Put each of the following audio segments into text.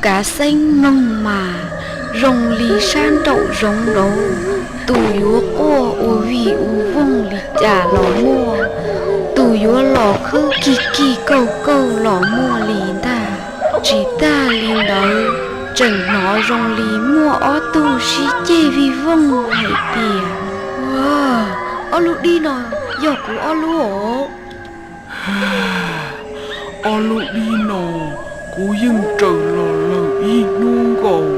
Kav Xeeb mloog mas zoo li sab nraum zoov nraud, tus yuav quaj ua vij ua voog li cas los muaj, tus yuav los khwb kig kig kaug kaug los muaj li ntag. Tsis tag li ntawd, tseem hnov zoo li muaj ob tug sib ceg vij voog hais tias, Ua, ob lub dib no yog kuv ob lub os. Ob lub dib no kuv yeej raws los lawm ib hnub nkaus.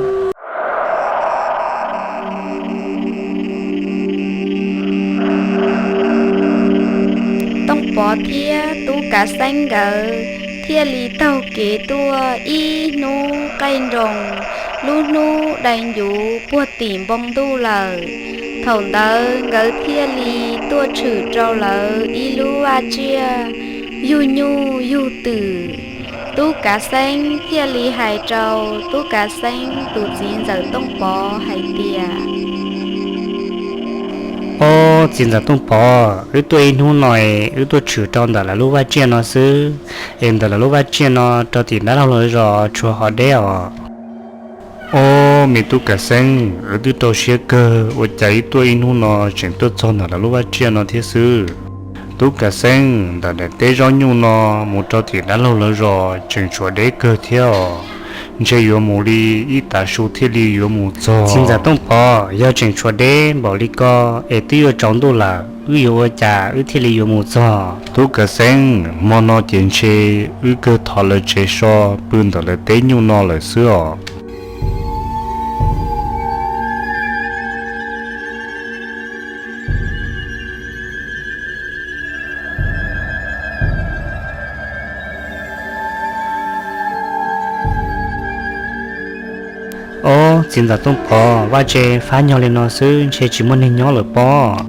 Tooj Pov thiab Tub Kav Xeeb nkawd thiaj li taug kev tuaj ib hnub qaij nroos, lub hnub dai ncuv puag tim npoo ntuj lawm. Thaum ntawd nkawd thiaj li tuaj tshwm rau lawv ib lub vaj tsiaj yug nyuj yug twm. Tub Kav Xeeb thiaj li hais rau Tub Kav Xeeb tus txiv ntxawm Tooj Pov hais tias, Ob, txiv ntxawm Tooj Pov, wb tuaj ib hnub no es wb tuaj tshwm rau ntawm lawv lub vaj tsiaj no xwb, es ntawm lawv lub vaj tsiaj no rau tim dab laug lawv zos tshuav hov deb os. Ob, me Tub Kav Xeeb, wb twb rau siab kawg, ua cas wb tuaj ib hnub no tseem tuaj txog ntawm lawv lub vaj tsiaj no thiab xwb. Tub Kav Xeeb, ntawm daim teb zaub nyuj no mus rau tim dab laug lawv zos tseem tshuav deb kawg thiab os. Ntshe yuav mus li ib tav su thiaj li yuav mus txog. Txiv ntxawm Tooj Pov, yog tseem tshuav deb npaum li ko es twb yuav tsaus ntuj lawm, wb yuav ua cas wb thiaj li yuav mus txog? Tub Kav Xeeb, hmo no ces ntshe wb kawg thov lawv tsev so pw ntawm lawv teb nyuj no lawm xwb os. Ob, txiv ntxawm Tooj Pov, vaj tse fab nyog li no xwb ntshe tsis muaj neeg nyob lawm pob.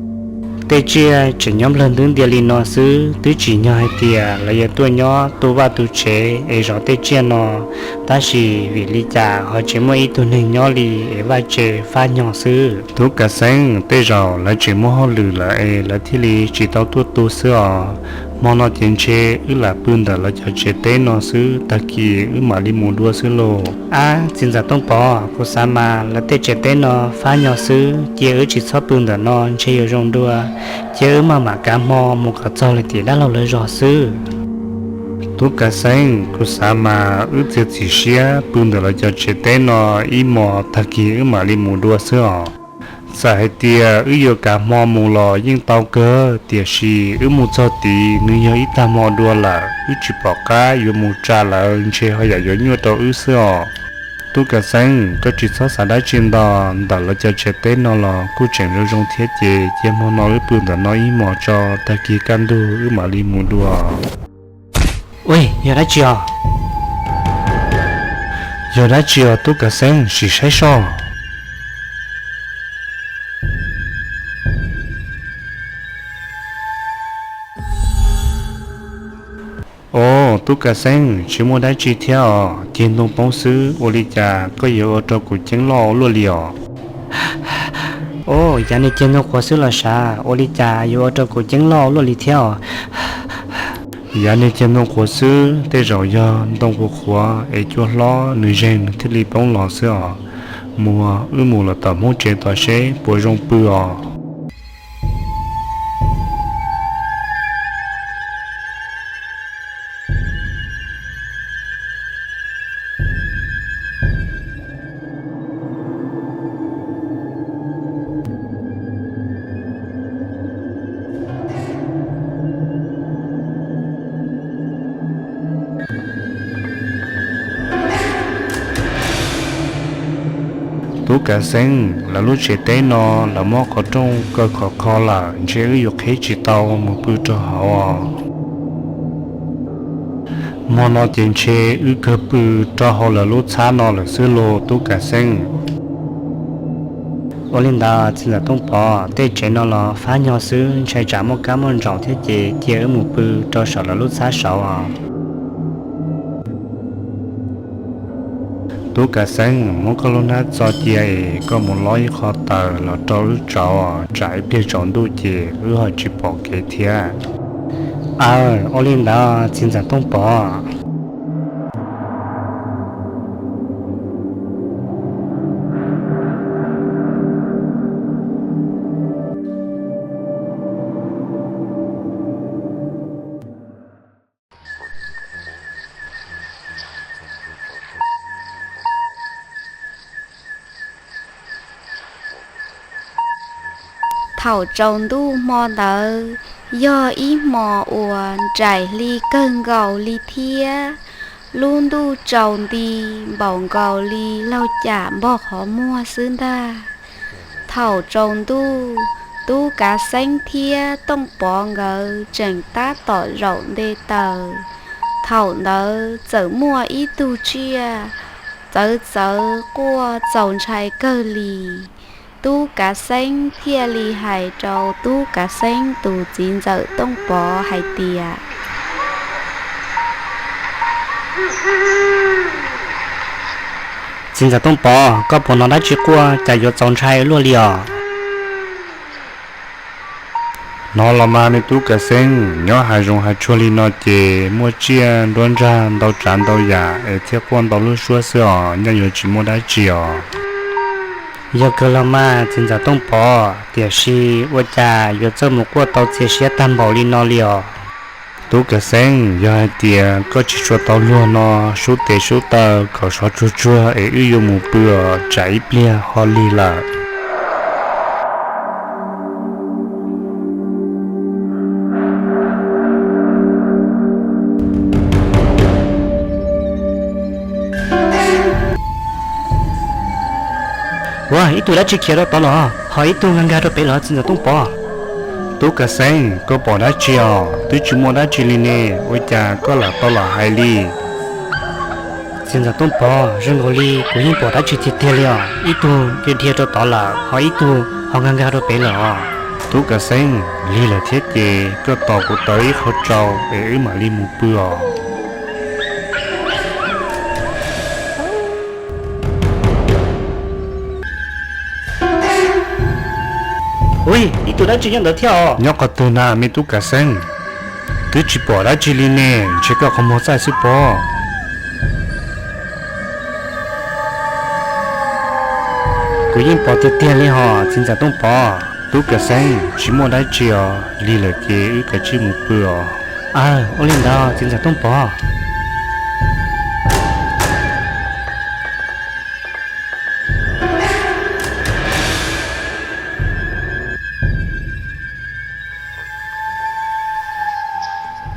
Tej tsiaj tseem nyob nplawg ntwb ntiag li no xwb, twb tsim nyog hais tias lawv yuav tuaj nyob tu vaj tu tsev es zov tej tsiaj no, tab sis vim li cas ho tsis muaj ib tug neeg nyob li es vaj tse fab nyog xwb. Tub Kav Xeeb, tej zaum lawv tseem muaj hauj lwm lawm es lawv thiaj li tsis tau tuaj tu xwb os. Hmo no ces ntshe wb lam pw ntawm lawv cov tsev teb no xwb, tag kis wb mam li mus dua xwb lauj. Ab, txiv ntxawm Tooj Pov, kuv xav mas lawv tej tsev teb no fab nyog xwb, cia wb tsis txhob pw ntawm no ntshe yuav zoo dua, cia wb maj mam kav hmo mus kom txog li tim dab laug lawv zos xwb. Tub Kav Xeeb, kuv xav mas wb txiav txim siab pw ntawm lawv cov tsev teb no ib hmos, tag kis wb mam li mus dua xwb os. Txawm hais tias wb yuav kav hmo mus los yeej tau kawg, tiam sis wb mus txog tid nws yog ib tag hmo dua lawm, wb tsis pom qab yuav mus tsa lawv, ntshe ho yam yuav nyuaj rau wb xwb os. Tub Kav Xeeb, koj tsis txhob xav dab tsi ntau, ntawm lawv cov tsev teb no los kuj tseem zoo zoo thiab ces cia hmo no wb pw ntawm no ib hmos tso, tag kis kaj ntug wb mam li mus dua. Ua, yog dab tsi os? Yog dab tsi os Tub Kav Xeeb, sim saib soj. Os, Tub Kav Xeeb, tsis muaj dab tsi thiab os, ceg ntoo poob xwb, ua li cas koj yuav ua rau kuv ceeb loj ua luaj li os? Os, yav niag ceg ntoo qhuav xwb los sav, ua li cas yuav ua rau kuv ceeb loj ua luaj li thiab os? Yav niag ceg ntoo qhuav xwb, tej zaum yog ntoo qhuav qhuav es cua hlob nws zeeg nws thiaj li poob los xwb os. Mus, wb mus los tom Hmoob tsev tom seb puas zoo pw os. Tub Kav Xeeb, lawv lub tsev teb no lawv muab qhov rooj kaw khov kho lawm, ntshe wb yuav qheb tsis tau mus pw rau hauv os. Hmo no ces ntshe wb kawg pw rau hauv lawv lub txhab no lawm xwb lauj Tub Kav Xeeb. Ua li ntawd txiv ntxawm Tooj Pov, tej tsev no los fab nyog xwb, ntshai tsam muaj kab muaj ntsaum thiab ces cia wb mus pw rau saum lawv lub txhab saud os. Tub Kav Xeeb, muab koj lub hnab txo cia es koj mus lob ib qho taws los rau wb tsauv, tsam ib pliag tsaus ntuj ces wb ho tsis pom kev thiab. Aw, ua li ntawd txiv ntxawm Tooj Pov. Thaum tsaus ntuj hmo ntawd yog ib hmo uas nraim hli kawg nkaus li thiab, lub ntuj tsaus nti npaum nkaus li laug cam npog qhov muag xwb ntag. Thaum tsaus ntuj, Tub Kav Xeeb thiab Tooj Pov nkawd tseem tab tom zaum nte taws. Thaum ntawd txawm muaj ib tug tsiaj txawv txawv quaj txaus ntshai kawg li. Tub Kav Xeeb thiaj li hais rau Tub Kav Xeeb tus txiv ntxawm Tooj Pov hais tias, Txiv ntxawm Tooj Pov, koj puas hnov dab tsi quaj cas yuav txaus ntshai luaj li os? Hnov los mas me Tub Kav Xeeb, nyob hav zoov hav tsuag li no ces muaj tsiaj nruab nrag ntau tsav ntau yam es thiaj quaj ntau lub suab xwb os, nyaj yuav tsis muaj dab tsi os. Yog kawg los mas txiv ntxawm Tooj Pov, tiam sis ua cas yuav txawj mus quaj tau txias siab tag npaum li no li os? Tub Kav Xeeb, yog hais tias koj tsis tshua tau luag no, sub tes sub taw kom sov tsuag tsuag es wb yuav mus pw os, tsam ib pliag ho lig lawm. Ua, ib tug dab tsi khiav rau tod los, ho ib tug nkag nkag rau pem los txiv ntxawm Tooj Pov. Tub Kav Xeeb, koj pom dab tsi os? Twb tsis muaj dab tsi li ne, ua cas koj lam tau los hais li? Txiv ntxawm Tooj Pov, zoo nkaus li kuv yeej pom dab tsi tiag tiag li os, ib tug dhia dhia rau tod lawm, ho ib tug ho nkag nkag rau pem lawm os. Tub Kav Xeeb, lig lawm thiab ces koj tos kuv tawm ib qho tsau es wb mam li mus pw os. Ui, ib tug dab tsi nyob ntawd thiab os. Nyob qhov twg na me Tub Kav Xeeb? Twb tsis pom dab tsi li ne, ntshe koj qhov muag txaij xwb pob. Kuv yeej pom tiag tiag li hos txiv ntxawm Tooj Pov. Tub Kav Xeeb, tsis muaj dab tsi os, lig lawm ces wb kav tsij mus pw os. Aw, ua li ntawd txiv ntxawm Tooj Pov.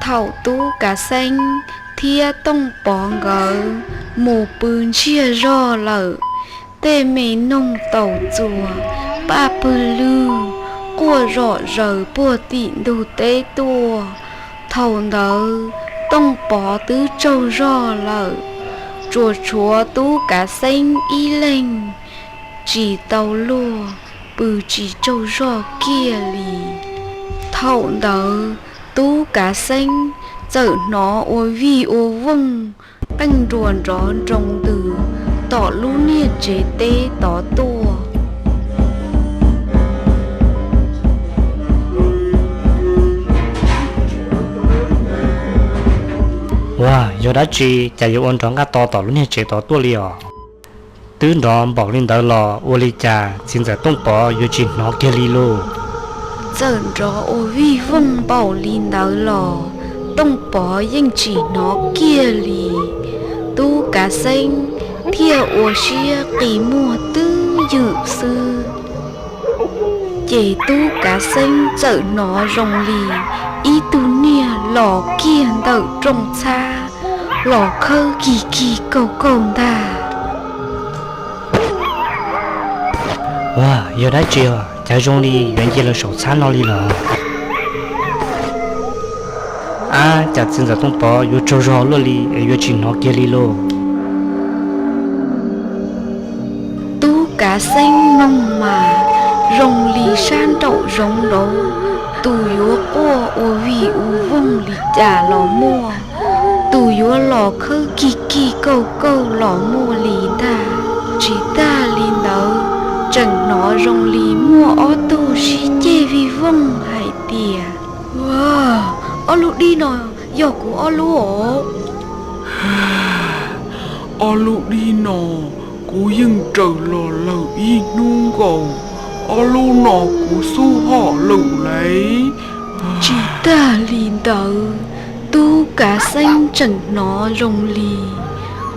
Thaum Tub Kav Xeeb thiab Tooj Pov nkawd mus pw ntsiag zog lawm, tej me noog taus txuas, paj pwg lwg quaj zom zaws puag tim ntug teb tuaj. Thaum ntawd Tooj Pov twb tsaug zog lawm, tsuas tshuav Tub Kav Xeeb ib leeg tsis tau luag, pw tsis tsaug zog kiag li. Thaum ntawd Tub Kav Xeeb txawm hnov ua vij ua vooj qeej nruas nrov nroo ntws tom lub niag tsev teb tod tuaj. Ua, yog dab tsi cas yuav ua nrov nqaj to tom lub niag tsev tod tuaj li os? Twb nrov npaum li ntawd los ua li cas txiv ntxawm Tooj Pov yuav tsis hnov kiag li lauj? Txawm nrov ua vij vooj npaum li ntawd los Tooj Pov yeej tsis hnov kiag li. Tub Kav Xeeb thiaj ua siab qi muag twb ywm xwb. Ces Tub Kav Xeeb txawm hnov zoo li ib tug niag los kiag ntawm rooj txhab los khawb kig kig kaug kaug ntag. Ua, yog dab tsi os, cas zoo li yuav nce lawm saum txhab no li lawm? Ab, cas txiv ntxawm Tooj Pov yuav tsaug zog luaj li es yuav tsis hnov kiag li lauj? Tub Kav Xeeb mloog mas zoo li sab nraum zoov nraud, tus yuav quaj ua vij ua voog li cas los muaj, tus yuav los khawb kig kig kaug kaug los muaj li ntag. Tsis tag li ntawd, tseem hnov zoo li muaj ob tug sib ceg vij voog hais tias, Ua, ob lub dib no yog kuv ob lub os. Ob lub dib no kuv yeej raws los lawm ib hnub nkaus, ob lub no kuv xub hom lawm lauj. Tsis tag li ntawd, Tub Kav Xeeb tseem hnov zoo li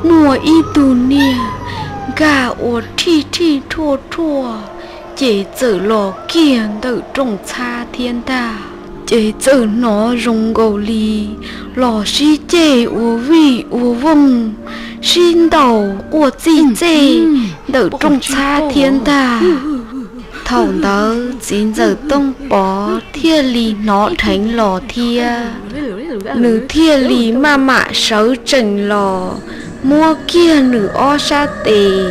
muaj ib tug niag nkag ua rhij rhij rhuaj rhuaj ces txawm los kiag ntawm rooj txhab thiab ntag. Ces txawm hnov zoo nkaus li los sib ceg ua vij ua voog, sib ntaus quaj txij txej ntawm rooj txhab thiab ntag. Thaum ntawd txiv ntxawm Tooj Pov thiaj li hnov dheev los thiab. Nws thiaj li maj mam sawv tsees los, muab kiag nws ob sab tes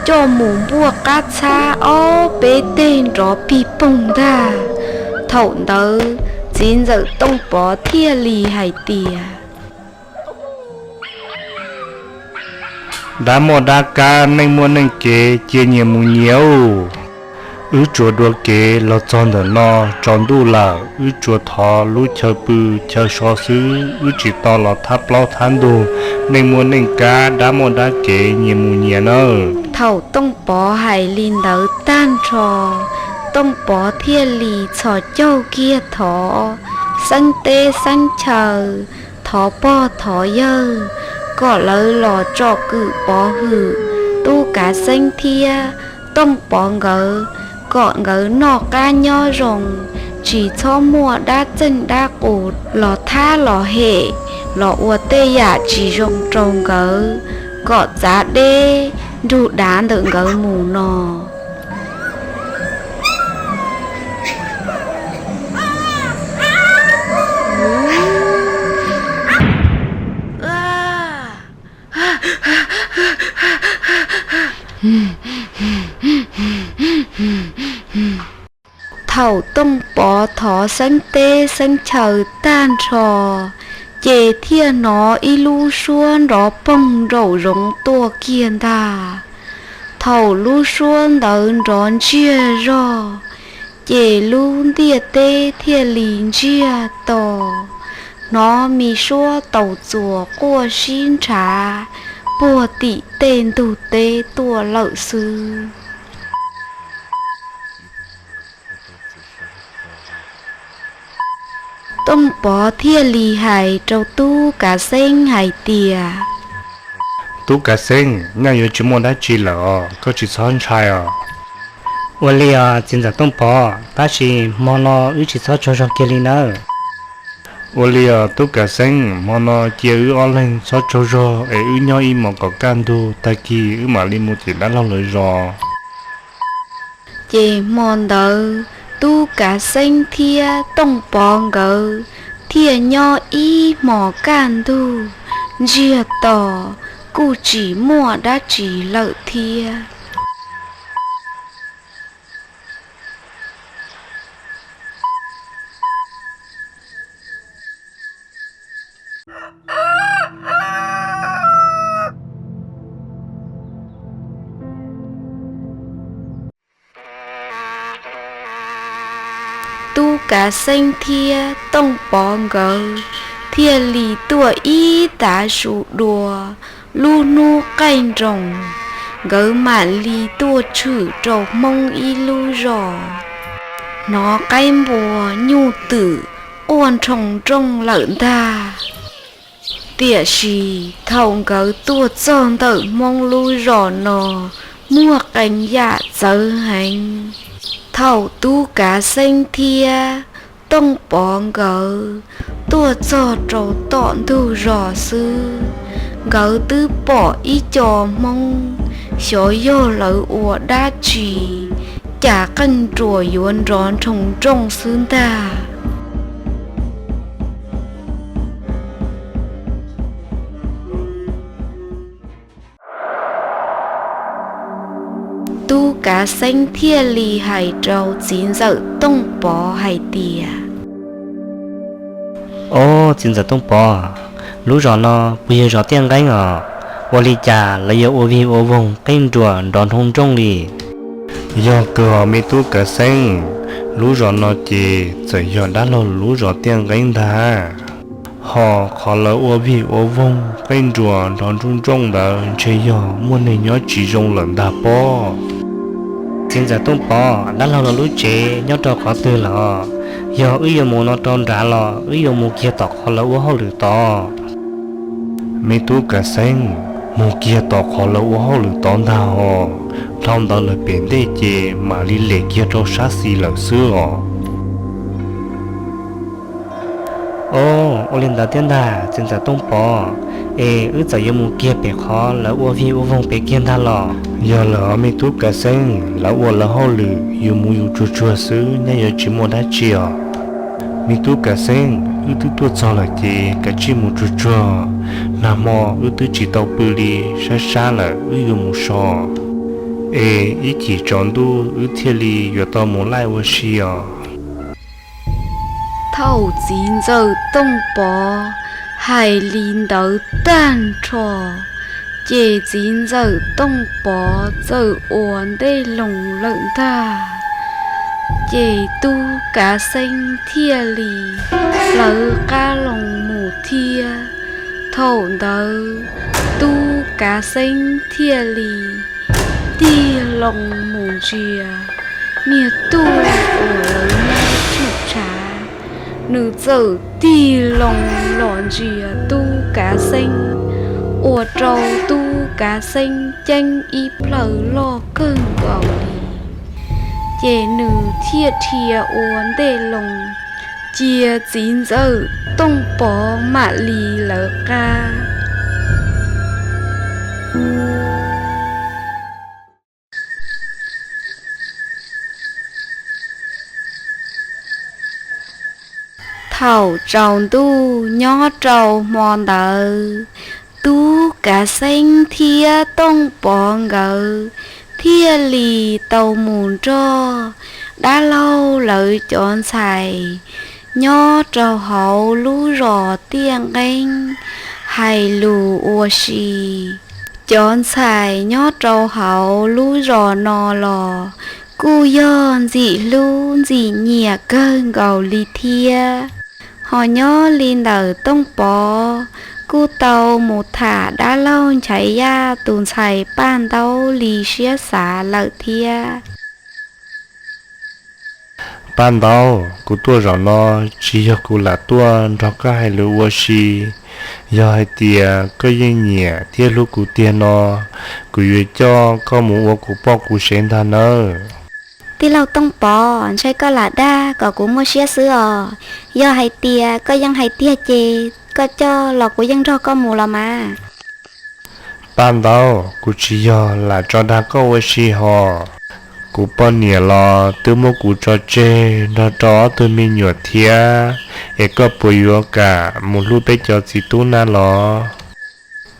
coj mus npuaj qab txhab ob peb teg nrov pig poog ntag. Thaum ntawd txiv ntxawm Tooj Pov thiaj li hais tias, Dab muaj dab kab, neej muaj neej kev, cia nyias mus nyias. Wb tsuas dua kev los txog ntawm no, tsaus ntuj lawm, wb tsuas thov lub chaw pw chaw so xwb, wb tsis tau los thab plaub thab ntug. Neej muaj neej kab, dab muaj dab kev, nyias mus nyias nawb. Thaum Tooj Pov hais li ntawd tag nrho, Tooj Pov thiaj li txhos caug kiag thov xeeb teb xeeb chaw, thov pog thov yawg kom lawv los tsom kwm pov hwm Tub Kav Xeeb thiab Tooj Pov nkawd, kom nkawd noj qab nyob zoo, tsis txhob muaj dab txeej dab qus los thab los hem, los ua tej yam tsis zoo rau nkawd, kom txav deb nrug dav ntawm nkawd mus no. Thaum Tooj Pov thov xeeb teb xeeb chaw tag nrho, ces thiaj hnov ib lub suab nrov poog nraum zoov tuaj kiag ntag. Thaum lub suab ntawd nrov ntsiag zog, ces lub ntiaj teb thiaj li ntsiag to, hnov me suab taus txuas quaj sib nrhav puag tim tej ntug teb tuaj lawm xwb. Tooj Pov thiaj li hais rau Tub Kav Xeeb hais tias, Tub Kav Xeeb, nyaj yuav tsis muaj dab tsi lawm os, koj tsis txhob ntshai os. Ua li os txiv ntxawm Tooj Pov, tab sis hmo no wb tsis txhob tsaug zog kiag li nawb. Ua li os Tub Kav Xeeb, hmo no cia wb ob leeg txhob tsaug zog es wb nyob ib hmos kom kaj ntug, tag kis wb mam li mus tim dab laug lawv zos. Ces hmo ntawd Tub Kav Xeeb thiab Tooj Pov nkawd thiaj nyob ib hmos kaj ntug ntsiag to, kuj tsis muaj dab tsi lawm thiab. Tub Kav Xeeb thiab Tooj Pov nkawd thiaj li tuaj ib tav su dua. Lub hnub qaij nroos, nkawd mam li tuaj tshwm rau Hmoob ib lub zos. Hnov qaib npua nyuj twm quaj nroo nrooj lawm ntag. Tiam sis thaum nkawd tuaj txog ntawm Hmoob lub zos no, muaj qee yam txawv heev. Thaum Tub Kav Xeeb thiab Tooj Pov nkawd tuaj txog rau tom ntug zos xwb, nkawd twb pom ib co Hmoob, xyov yog lawv ua dab tsi, cas qeej ruas yuav nrov nroo nrooj xwb ntag. Tub Kav Xeeb thiaj li hais rau txiv ntxawm Tooj Pov hais tias, Ob, txiv ntxawm Tooj Pov, lub zos no puas yog zos Tiaj Nqeeb os? Ua li cas lawv yuav ua vig ua voog qeej ruas nrov nroo nrooj li? Yog kawg os me Tub Kav Xeeb, lub zos no ces txawm yog dab laug lub zos Tiaj Nqeeb ntag. Ho qhov lawv ua vig ua voog qeej ruas nrov nrooj nrooj ntawd ntshe yog muaj neeg nyob tsis zoo lawm ntag pob. Txiv ntxawm Tooj Pov, dab laug lawv lub tsev nyob rau qhov twg lawm? Yog wb yuav mus no rau nrad los wb yuav mus kiag tom qhov lawv ua hauj lwm tod. Me Tub Kav Xeeb, Mus kiag tom qhov lawv ua hauj lwm tod ntag hos, dhau ntawd lawm pem ntej ces mam li lem kiag rau sab xis lawm xwb os. Os, ua li ntawd thiab ntag txiv ntxawm Tooj Pov, es wb txawm yuav mus kiag pem qhov lawv ua vig ua voog pem kiag ntag los? Yog lawm os me tub kav xeeb, lawv ua lawv hauj lwm, yus mus yus tsuag tsuag xwb, nyob yuav tsis muaj dab tsi os. Me tub kav xeeb, wb twb tuaj txog lawm ces kav tsij mus tsuag tsuag, nag hmo wb twb tsis tau pw li, sab sab lawm wb yuav mus so, es ib chim tsaus ntuj wb thiaj li yuav tau mus laij ua si os. Thaum txiv ntxawm Tooj Pov hais li ntawd tag nrho, ces txiv ntxawm Tooj Pov txawm ua ntej loo lawm ntag. Ces tub kav xeeb thiaj li plawv qab loo mus thiab. Thaum ntawd tub kav xeeb thiaj li tig loo mus ntsia niag tub uas lawv muab tshwm tshav. Nws txawm tig loo los ntsia tub kav xeeb, ua rau tub kav xeeb ceeb ib plhaw loj kawg nkaus li. Ces nws thiaj dhia ua ntej loo, cia txiv ntxawm Tooj Pov mam li lawv qab. Thaum tsaus ntuj nyob rau hmo ntawd, tub kav xeeb thiab Tooj Pov nkawd thiaj li tau mus nrog dab laug lawv cov ntxhais nyob rau hauv lub zos Tiaj Nqeeb hais lus ua si. Cov ntxhais nyob rau hauv lub zos no los kuj yog ntxim hlub ntxim nyiam kawg nkaus li thiab. Ho nyob li ntawm Tooj Pov kuj tau mus tham dab laug Nchaiv Yaj tus ntxhais Paj Ntaub li siab xav lawm thiab. Paj Ntaub, kuv tuaj zaum no tsis yog kuv lam tuaj nrog koj hais lus ua si. Yog hais tias koj yeej nyiam thiab hlub kuv tiag no, kuv yuav coj koj mus ua kuv poj kuv sev ntag nawb. Tij laug Tooj Pov, ntshai koj lam dag kom kuv muaj siab xwb os. Yog hais tias koj yeej hais tiag ces koj coj los kuv yeej nrog koj mus los mas. Paj Ntaub, kuv tsis yog lam tso dag koj ua si hos. Kuv poj niam los twb muab kuv tso tseg nrog rau ob tug me nyuam thiab, es koj puas yuav kam mus hlub peb cov txiv tub na los?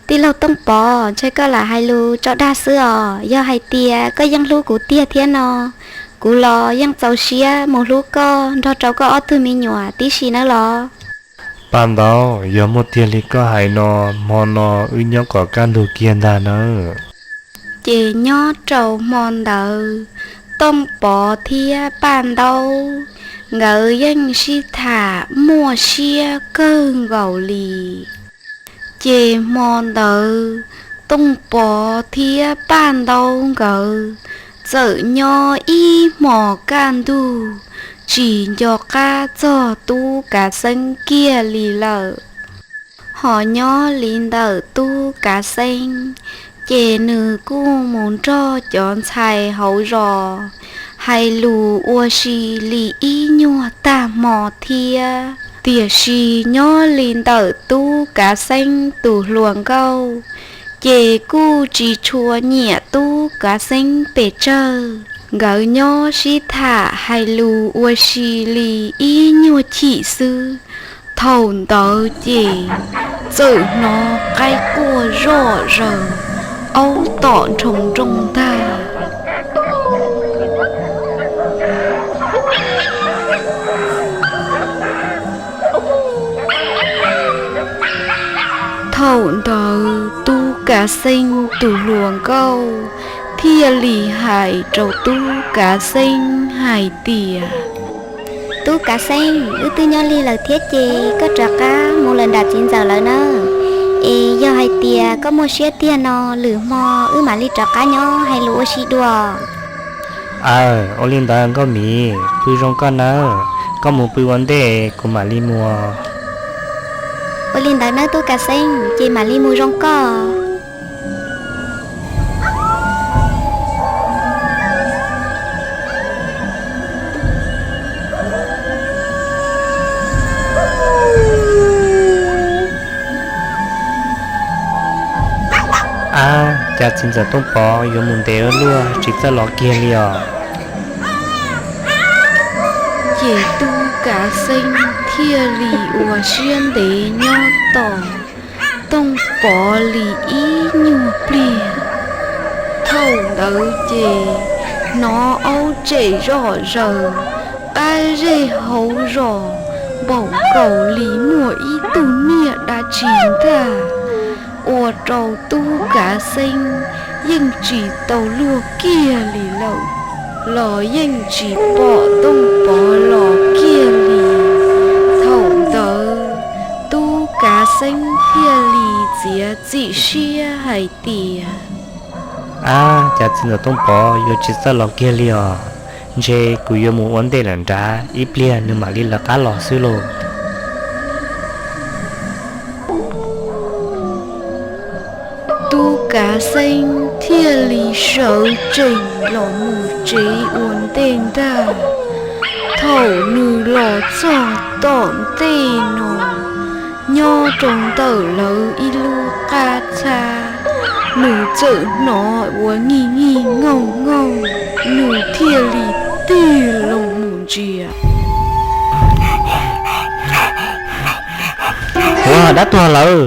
Tij laug Tooj Pov, ntshai koj lam hais lus tso dag xwb os. Yog hais tias koj yeej hlub kuv tiag thiab no, kuv los yeej txaus siab mus hlub koj nrog rau koj ob tug me nyuam tib si nawb los. Paj Ntaub, yog muaj tiag li koj hais no, hmo no wb nyob kom kaj ntug kiag ntag nawb. Ces nyob rau hmo ntawd, Tooj Pov thiab Paj Ntaub nkawd yeej sib tham muaj siab kawg nkaus li. Ces hmo ntawd, Tooj Pov thiab Paj Ntaub nkawd txawm nyob ib hmos kaj ntug tsis nco qab txog tub kav xeeb kiag li lawm. Ho nyob li ntawm tub kav xeeb, ces nws kuj mus nrog cov ntxhais hauv zos hais lus ua si li ib nyuag tag hmo thiab. Tiam sis nyob li ntawm tub kav xeeb tus hluas nkauj, ces kuj tsis tshua nyiam tub kav xeeb pes tsawg. Nkawd nyob sib tham hais lus ua si li ib nyuag chim xwb, thaum ntawd ces txawm hnov qaib quaj zoj zaws aub tom nroo nrooj ntag. Thaum ntawd tub kav xeeb tus hluas nkauj thiaj li hais rau tub kav xeeb hais tias, tub kav xeeb, wb twb nyob lig lawm thiab ces koj rov qab mus lawm nram txiv ntxawm lawv nawb. Es yog hais tias koj muaj siab tiag no, lwm hmo wb mam li rov qab nyob hais lus ua si dua. Aw, ua li ntawd Nkauj Mim, pw zoo koj nawb, koj mus pw ua ntej kuv mam li mus. Ua li ntawd nawb tub kav xeeb, ces mam li mus zoo koj. Cas txiv ntxawm Tooj Pov yuav mus ntev ua luaj tsis txawj los kiag li os? Ces tub Kav Xeeb thiaj li ua siab ntev nyob tos Tooj Pov li ib nyuag pliag. Thaum ntawd ces hnov aub tsem zom zaws qab zej hauv zos npaum nkaus li muaj ib tug niag dab tsi ntag, ua rau tub Kav Xeeb yeej tsis tau luag kiag li lawm, los yeej tsis pom Tooj Pov los kiag li. Thaum ntawd tub Kav Xeeb thiaj li txiav txim siab hais tias, Ab, cas txiv ntxawm Tooj Pov yuav tsis txawj los kiag li os? Ntshe kuv yuav mus ua ntej lawm nrad, ib pliag nws mam li lawv qab los xwb lauj. Tub Kav Xeeb thiaj li sawv tsees los mus tsev ua ntej ntag. Thaum nws los txog tom ntej no, nyob rau ntawm lawv ib lub qab txhab, nws txawm hnov ua nyig nyig nyoog nyoog, nws thiaj li tig loo mus ntsia. Ua dab tuag lawm,